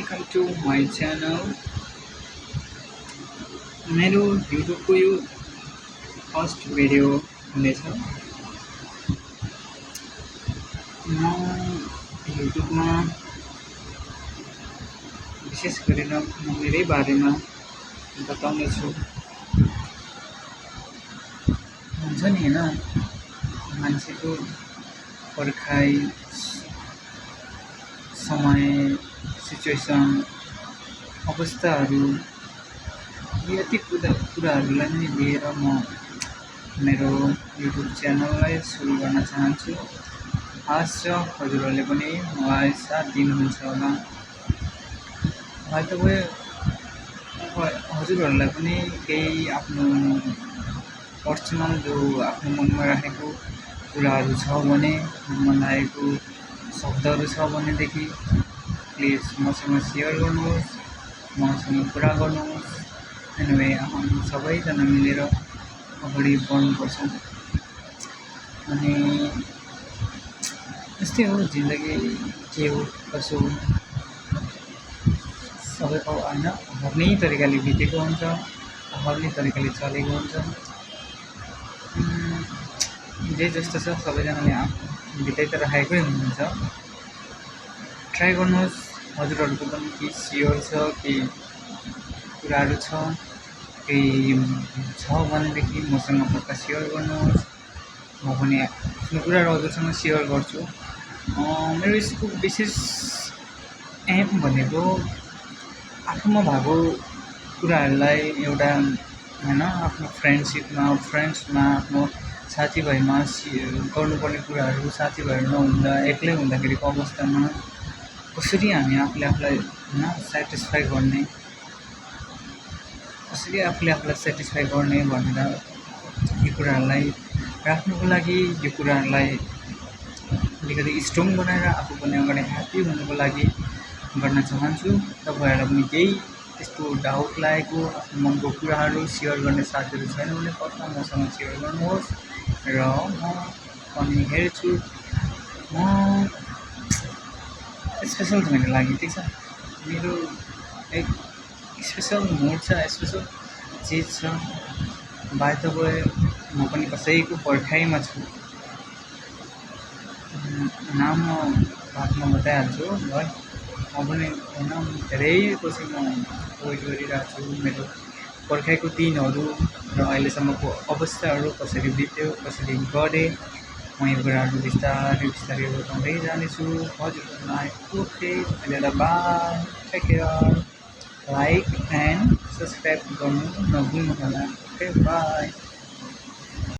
Welcome to my channel. मेरो युट्युबको यो फर्स्ट भिडियो हुनेछ। म युट्युबमा विशेष गरेर म मेरै बारेमा बताउनेछु। हुन्छ नि हैन, मान्छेको पर्खाइ, समय, सिचुएसन, अवस्थाहरू यति कुराहरूलाई नै लिएर म मेरो युट्युब च्यानललाई सुरु गर्न चाहन्छु। आशा हजुरहरूले पनि मलाई साथ दिनुहुन्छ होला। हजुरहरूलाई पनि केही आफ्नो पर्सनल जो आफ्नो मनमा राखेको कुराहरू छ भने, मनमा लागेको शब्दहरू छ भनेदेखि प्लिज मसँग सेयर गर्नुहोस्, मसँग कुरा गर्नुहोस्। एनिवे हामी सबैजना मिलेर अगाडि बढ्नुपर्छ। अनि यस्तै हो जिन्दगी, के हो कसो हो सबैको होइन, आफ्नै तरिकाले बितेको हुन्छ, आफ्नै तरिकाले चलेको हुन्छ। जे जस्तो छ सबैजनाले बिताइ त राखेकै हुनुहुन्छ। ट्राई गर्नुहोस्, हजुरहरूको पनि केही सेयर छ, केही कुराहरू छ, केही छ भनेदेखि मसँग पक्का सेयर गर्नुहोस्। म पनि आफ्नो कुराहरू हजुरसँग सेयर गर्छु। मेरो यसको विशेष एम भनेको आफूमा भएको कुराहरूलाई एउटा होइन, आफ्नो फ्रेन्ड्समा, आफ्नो साथीभाइमा गर्नुपर्ने कुराहरू साथीभाइहरू नहुँदा एक्लै हुँदाखेरिको अवस्थामा कसरी हामी आफूलाई होइन सेटिस्फाई गर्ने भनेर यो कुराहरूलाई राख्नुको लागि, यो कुराहरूलाई अलिकति स्ट्रङ बनाएर आफू पनि अगाडि ह्याप्पी हुनुको लागि गर्न चाहन्छु। तपाईँहरूलाई पनि केही त्यस्तो डाउट लागेको, आफ्नो मनको कुराहरू सेयर गर्ने साथीहरू छैन भने पक्का मसँग सेयर गर्नुहोस् र म पनि हेर्छु। म स्पेसल छ मेरो लागि, ठिक छ। मेरो एक स्पेसल मुड छ, स्पेसल चिज छ। बाइ द वे म पनि कसैको पर्खाइमा छु। नाम म बादमा बताइहाल्छु है। म पनि होइन धेरै पछि म वेट गरिरहेको छु मेरो पर्खाइको दिनहरू र अहिलेसम्मको अवस्थाहरू कसरी बित्यो, कसरी गरेँ, म यो कुराहरू बिस्तारै बताउँदै जानेछु हजुरहरूलाई। ओके, अहिले bye, take care, like and subscribe गर्नु नभुल्नुहोला। Okay, by.